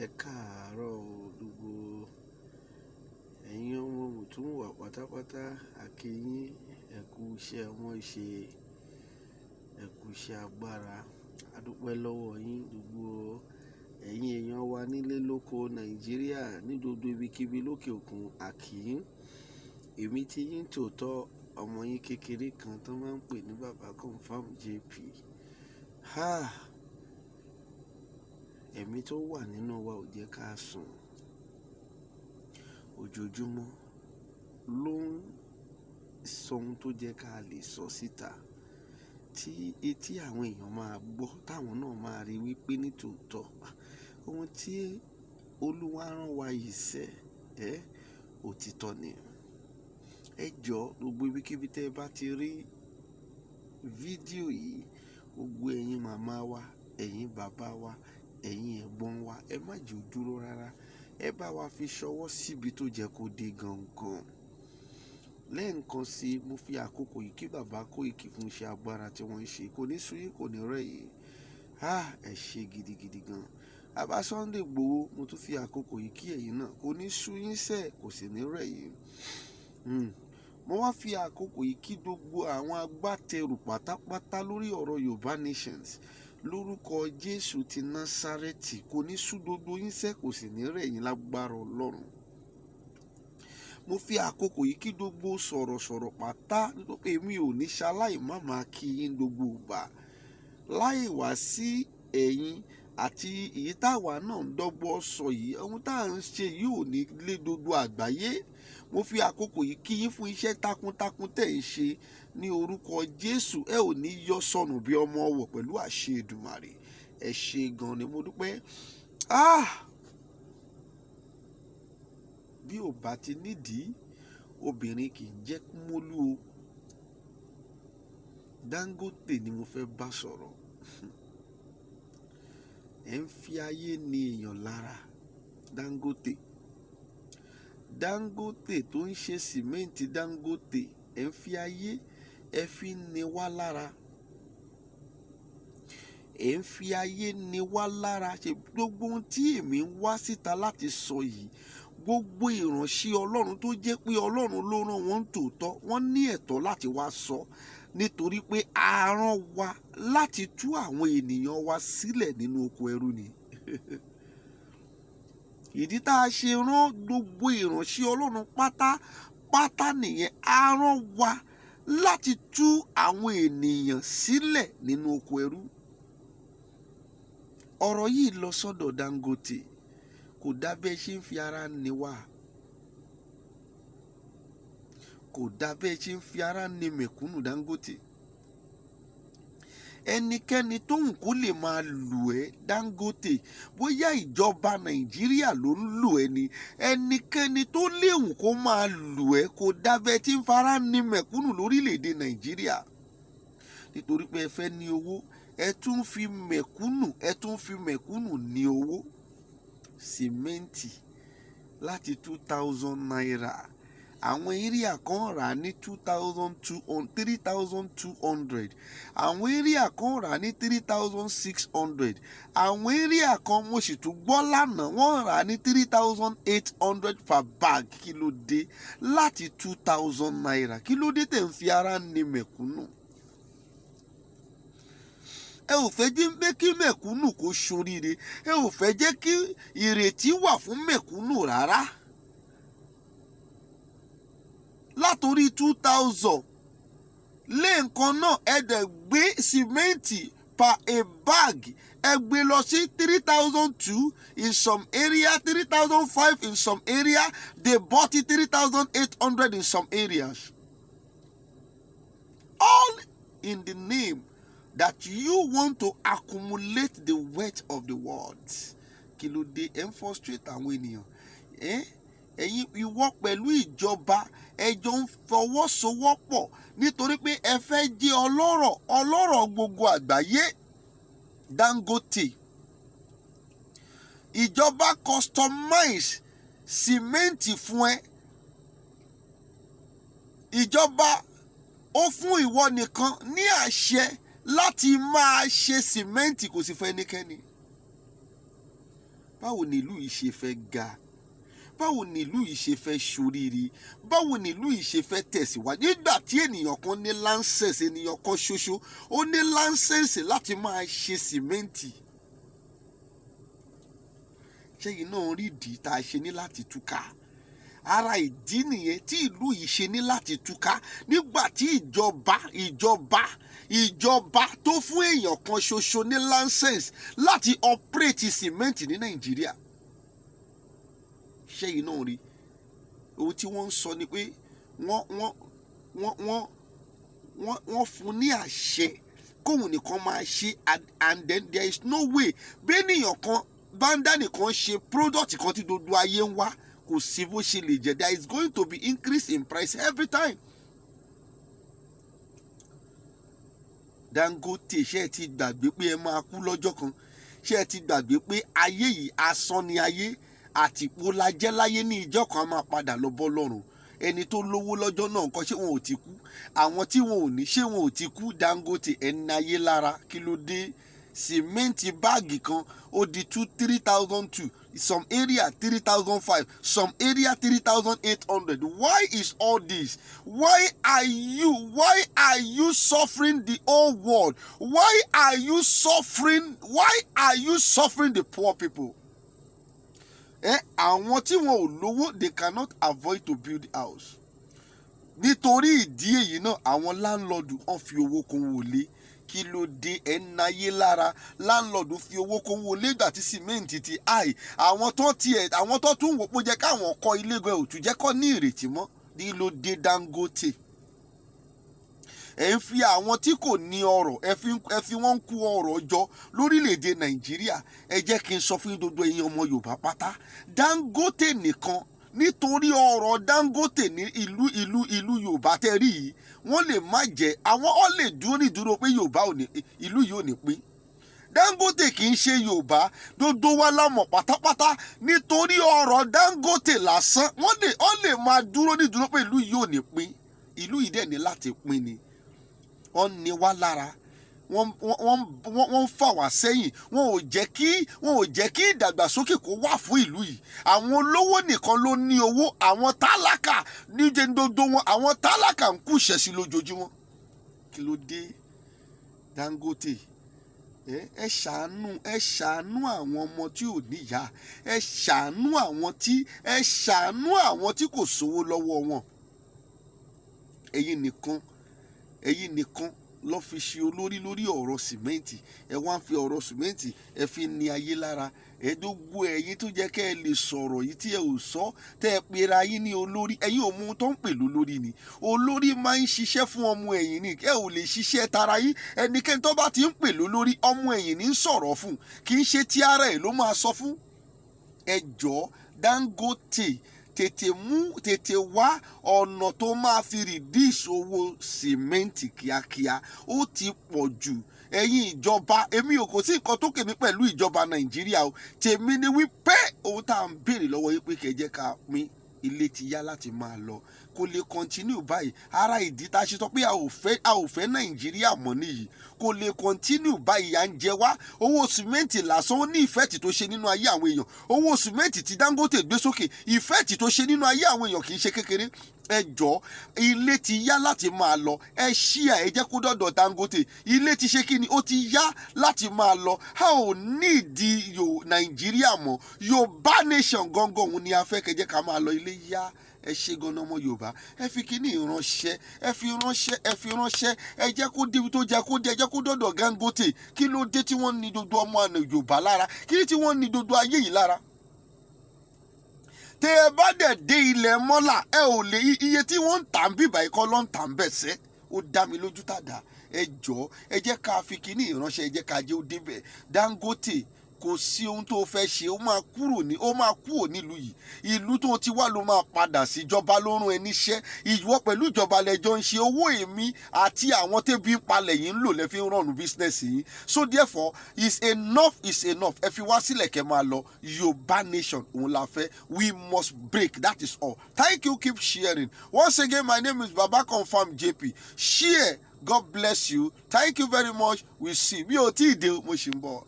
Ẹ káàárọ̀ o gbogbo ẹ̀yin ọmọ mùtúmùwà pátápátá. A kí yín, ẹ kú iṣẹ́ wọ́n ṣe, ẹ kú iṣẹ́ agbára. A dúpẹ́ lọ́wọ́ yín gbogbo ẹ̀yin èèyàn wa nílé lóko Nàìjíríà, ní gbogbo ibikíbi lókè òkun, a kí yín. Èmi tí yín tòótọ́, ọmọ yín kékeré kan tó máa ń pè ní Bàbá Confirm JP. Ha! Ẹ̀mí tó wà nínú wa ò jẹ́ ká sùn. Ojoojúmọ́ ló ń sọ ohun tó jẹ́ ká lè sọ síta tí etí àwọn èèyàn máa gbọ́, táwọn náà máa rí wípé ní tòótọ́ ohun tí Olúwa rán wa yìí sẹ́ ẹ́ òtítọ́ ni. Ẹ jọ gbogbo ibikíbi tẹ́ ẹ bá ti rí fídíò yìí, gbogbo ẹ̀yin màmá wa, ẹ̀yin bàbá wa, ẹ̀yin ẹ̀gbọ́n wa, ẹ má jẹ́ ó dúró rárá. Ẹ bá wa fi ṣọwọ́ síbi tó jẹ́ kó dé gangan. Lẹ́ẹ̀kan sí, mo fi àkókò yìí kí bàbá Kóìkì fún iṣẹ́ agbára tí wọ́n ń ṣe. Kò ní sú yín, kò ní rẹ̀ yín. Ah, ẹ ṣe gidigidi gan. Bàbá Sunday Igboho, mo tún fi àkókò yìí kí ẹ̀yin náà. Kò ní sú yín sẹ́, kò sì ní rẹ̀ yín. Mo wá fi àkókò yìí kí gbogbo àwọn agbátẹrù pátápátá lórí ọ̀rọ̀ Yorùbá Nations lórúkọ Jésù ti Násárẹ́tì. Kò ní sú gbogbo yín sẹ́, kò sì ní rẹ̀ yín lágbára Ọlọ́run. Mo fi àkókò yìí kí gbogbo sọ̀rọ̀sọ̀rọ̀ pátá, nítorí èmi ò ní ṣaláì má máa kí yín gbogbo ìgbà. Láì wá sí ẹ̀yin àti èyí táwa náà ń dọ́gbọ́n sọ yìí, ohun tá à ń ṣe yìí ò ní lé gbogbo àgbáyé. Mo fi àkókò yìí kí yín fún iṣẹ́ takuntakun tẹ̀ ń ṣe. Ní orúkọ Jésù, ẹ ò ní yọ sọnù bí ọmọ ọwọ̀ pẹ̀lú àṣẹ Èdùmàrè. Ẹ ṣe gan ni, mo dúpẹ́. Ah! Bí ò bá ti nídìí, obìnrin kì í jẹ́ kúmólú o. Dangote ni mo fẹ́ bá sọ̀rọ̀. Ẹ ń fi ayé ni èèyàn lára. Dangote, Dangote tó ń ṣe sìmẹ́ǹtì Dangote, ẹ ń fi ayé, ẹ fi ń ni wá lára. Ẹ ń fi ayé ni wá lára. Ṣe gbogbo ohun tí èmi ń wá síta láti sọ yìí, gbogbo ìránṣẹ́ Ọlọ́run tó jẹ́ pé Ọlọ́run ló rán wọn tòótọ́, wọ́n ní ẹ̀tọ́ láti wá sọ, nítorí pé a rán wa láti tú àwọn ènìyàn wa sílẹ̀ nínú oko ẹrú ni. Ìdí tá a ṣe rán gbogbo ìránṣẹ́ Ọlọ́run pátá pátá nìyẹn. A rán wa láti tú àwọn ènìyàn sílẹ̀ nínú oko ẹrú. Ọ̀rọ̀ yìí lọ sọ́dọ̀ Dangote. Kò dá bẹ́ẹ̀ ṣe ń fi ara ní wa, kò dá bẹ́ẹ̀ ṣe ń fi ara ní mẹ̀kúnnù. Dangote, ẹnikẹ́ni tó ń kó lè máa lù ẹ́, Dangote, bóyá ìjọba Nàìjíríà ló ń lù ẹ́ ni, ẹnikẹ́ni tó léwu kó máa lù ẹ́, kò dá bẹ́ẹ̀ tí ń fara ní mẹ̀kúnnù lórílẹ̀‐èdè Nàìjíríà. Nítorí pé ẹ fẹ́ ní owó, ẹ tún fi mẹ̀kúnnù, ẹ tún fi mẹ̀kúnnù ní owó. Sìmẹ́ǹtì láti ₦2,000, àwọn area kan rà ní 2,200, 3,200, àwọn area kan rà ní 3,600, àwọn area kan, mo sì tún gbọ́ lánàá, wọ́n rà ní 3,800 per bag. Kí ló dé láti ₦2,000? Kí ló dé tẹ̀ ń fi ara ní mẹ̀kúnnù? Ẹ ò fẹ́ jẹ́ pé kí mẹ̀kúnnù kó ṣoríire. Ẹ ò fẹ́ jẹ́ kí ìrètí wà fún mẹ̀kúnnù rárá. Látòrí 2,000 lẹ́ẹ̀kan náà, ẹ dẹ̀ gbé sìmẹ́ǹtì per a bag, ẹ gbé lọ sí 3,200 in some area, 3,500 in some area. They bought it 3,800 in some areas, all in the name that you want to accumulate the wealth of the world. Kí ló dé? Ẹ ń frustrate àwọn ènìyàn. Ẹ̀yin, ìwọ pẹ̀lú ìjọba, ẹ jọ ń fọwọ́sowọ́pọ̀ nítorí pé ẹ fẹ́ jẹ́ ọlọ́rọ̀, ọlọ́rọ̀ gbogbo àgbáyé. Dangote, ìjọba customize sìmẹ́ǹtì fún ẹ. Ìjọba ó fún ìwọ nìkan ní àṣẹ láti máa ṣe sìmẹ́ǹtì, kò sì fún ẹnikẹ́ni. Báwo ni ìlú yìí ṣe fẹ́ ga? Báwo ni ìlú yìí ṣe fẹ́ ṣoríire? Báwo ni ìlú yìí ṣe fẹ́ tẹ̀síwájú nígbà tí ènìyàn kan ní license, ènìyàn kan ṣoṣo ó ní license láti máa ṣe sìmẹ́ǹtì? Ṣẹ́yìn náà rí ìdí tá a ṣe ní láti túká? Ara ìdí nìyẹn tí ìlú yìí ṣe ní láti túká. Nígbà tí ìjọba tó fún èèyàn kan ṣoṣo ní license láti operate sìmẹ́ǹtì ní Nàìjíríà, ṣẹ́yìn náà rí ohun tí wọ́n ń sọ ni pé wọ́n fún ní àṣẹ kóun nìkan máa ṣe, and then there is no way bẹ́ẹ̀nìyàn kan bá ń dá nìkan ṣe product kan tí gbogbo ayé ń wá. Kò sí bó ṣe lè jẹ́, there is going to be increase in price every time. Dangote, ṣé ẹ ti gbàgbé pé ẹ máa kú lọ́jọ́ kan? Ṣé ẹ ti gbàgbé pé ayé yìí, asán ni ayé, àtìpó la jẹ́ láyé? Ní ìjọ kan, á máa padà lọ bọ́ lọ́run. Ẹni tó lówó lọ́jọ́ náà nǹkan, ṣé wọn ò ti kú? Àwọn tí wọn ò ní, ṣé wọn ò ti kú? Dangote, ẹni ayé lára, kí ló dé? Sìmẹ́ǹtì báàgì kan, ó di two 3,200, some area 3,500, some area 3,800. Why is all this? Why are you suffering the whole world? Why are you suffering the poor people? Àwọn tí wọn ò lówó, they cannot avoid to build house. Nítorí ìdí èyí náà, àwọn landlord, wọ́n fi owó kún wọlé. Kí ló dé? Ẹ̀ ń náyé lára. Landlord fi owó kún wọlé ìgbà tí sìmẹ́ǹtì ti high. Àwọn tó tiẹ̀, àwọn tó tún wò pé jẹ́ káwọn kọ́ ilé gan, ò tún jẹ́ kọ́ ní ìrètí mọ́. Kí ló dé, Dangote? Ẹ ń fi àwọn tí kò ní ọrọ̀, ẹ fi wọ́n ń kó ọrọ̀ jọ lórílẹ̀‐èdè Nàìjíríà. Ẹ jẹ́ kí n sọ fún gbogbo ẹ̀yin ọmọ Yorùbá pátá, Dangote nìkan, nítorí ọrọ̀ Dangote ní ìlú Yorùbá tẹ́ rí yìí, wọ́n lè má jẹ́ àwọn ọ̀ lè dúró ní dúró pé Yorùbá ò ní, ìlú yìí ò ní pín. Dangote kì í ṣe Yorùbá, gbogbo wa la mọ̀ pátápátá. Nítorí ọrọ̀ Dangote lásán, wọ́n lè ọ́ lè máa dúró ní dúró pé ìlú yìí ò ní pín. Ìlú yìí dẹ̀ ní láti pín ni. Wọ́n ní wá lára, wọ́n ń fà wá sẹ́yìn. Wọn ò jẹ́ kí ìdàgbàsókè kó wà fún ìlú yìí. Àwọn olówó nìkan ló ní owó, àwọn tálákà níjẹ́ gbogbo wọn, àwọn tálákà ń kú ìṣẹ́sí lójoojúmọ́. Kí ló dé, Dangote? Ẹ ṣàánú àwọn ọmọ tí ò níyà. Ẹ ṣàánú àwọn tí kò sówó lọ́wọ́ wọn. Ẹ̀yin nìkan lọ́ fi ṣe olórí lórí ọ̀rọ̀ sìmẹ́ǹtì. Ẹ wá ń fi ọ̀rọ̀ sìmẹ́ǹtì, ẹ fi ní ayé lára. Ẹ gbogbo ẹ̀yin tó jẹ́ kẹ́ ẹ lè sọ̀rọ̀ yìí tí ẹ ò sọ, tẹ́ ẹ pera yín ní olórí, ẹ̀yin ò mú ohun tó ń pè lólórí ni. Olórí máa ń ṣiṣẹ́ fún ọmọ ẹ̀yìn ni. Ẹ ò lè ṣiṣẹ́ tara yín. Ẹnikẹ́ni tó bá ti ń pè lólórí, ọmọ ẹ̀yìn ní ń sọ̀rọ̀ fún, kì í ṣe tí ara ẹ̀ ló máa sọ fún. Ẹ jọ̀ọ́, Dangote, tètè wá ọ̀nà tó máa fi reduce owó sìmẹ́ǹtì kíákíá. Ó ti pọ̀ jù. Ẹ̀yin ìjọba, èmi ò kò sí nǹkan tó kèmí pẹ̀lú ìjọba Nàìjíríà o. Tèmi ni wípé ohun tá à ń béèrè lọ́wọ́ yín pé kẹ́ jẹ́ ká pín, ilé ti yá láti máa lọ. Kò lè continue báyìí. Ara ìdí tá a ṣe sọ pé a ò fẹ́ Nàìjíríà mọ́ nìyí. Kò lè continue báyìí. À ń jẹ wá. Owó sìmẹ́ǹtì lásán, ó ní effect tó ṣe nínú ayé àwọn èèyàn. Owó sìmẹ́ǹtì tí Dangote gbé sókè, effect tó ṣe nínú ayé àwọn èèyàn kì í ṣe kékeré. Ẹ jọ, ilé ti yá láti máa lọ. Ẹ ṣíà, ẹ jẹ́ kó dọ̀dọ̀ Dangote. Ilé ti ṣe kí ni, ó ti yá láti máa lọ. A ò nídìí Nàìjíríà mọ́. Yorùbá nation gangan òun ni a fẹ́. Kẹjẹ́ ká máa lọ, ilé yá. Ẹ ṣe ganan, ọmọ Yorùbá. Ẹ fi kíní ìránṣẹ́, ẹ fi ránṣẹ́, ẹ fi ránṣẹ́. Ẹ jẹ́ kó débi tó jẹ́ kó dé. Ẹ jẹ́ kó dọ̀dọ̀ Dangote. Kí ló dé tí wọ́n ní gbogbo ọmọ àna Yorùbá lára? Kí ni tí wọ́n ní gbogbo ayé yìí lára? Tẹ ẹ bá dẹ̀ dé ilẹ̀ mọ́là, ẹ ò lè iye tí wọ́n ń tà ń bíbà ikọ́ ló ń tà ń bẹ̀ sẹ́. Ó dá mi lójú tàdá. Ẹ jọ̀ọ́, ẹ jẹ́ ká fi kíní ìránṣẹ́, ẹ jẹ́ ká jẹ́ ó débẹ̀. Dangote, kò sí ohun tó fẹ́ ṣe, ó máa kúrò nílùú yìí. Ìlú tó ti wá ló máa padà sí. Ìjọba ló rán ẹ níṣẹ́. Ìwọ pẹ̀lú ìjọba lẹ́jọ́ ń ṣe owó. Èmi àti àwọn tẹ́bí ń palẹ̀ yìí ń lò lẹ́ fi ń run business yìí. So therefore, is enough is enough. Ẹ fi wá sílẹ̀ kẹ́ máa lọ. Yorùbá nation òun la fẹ́. We must break, that is all. Thank you, keep sharing. Once again, my name is Baba Confirm JP. Share. God bless you. Thank you very much. We see. Mi ò tí ì dé, mo ṣì ń bọ̀.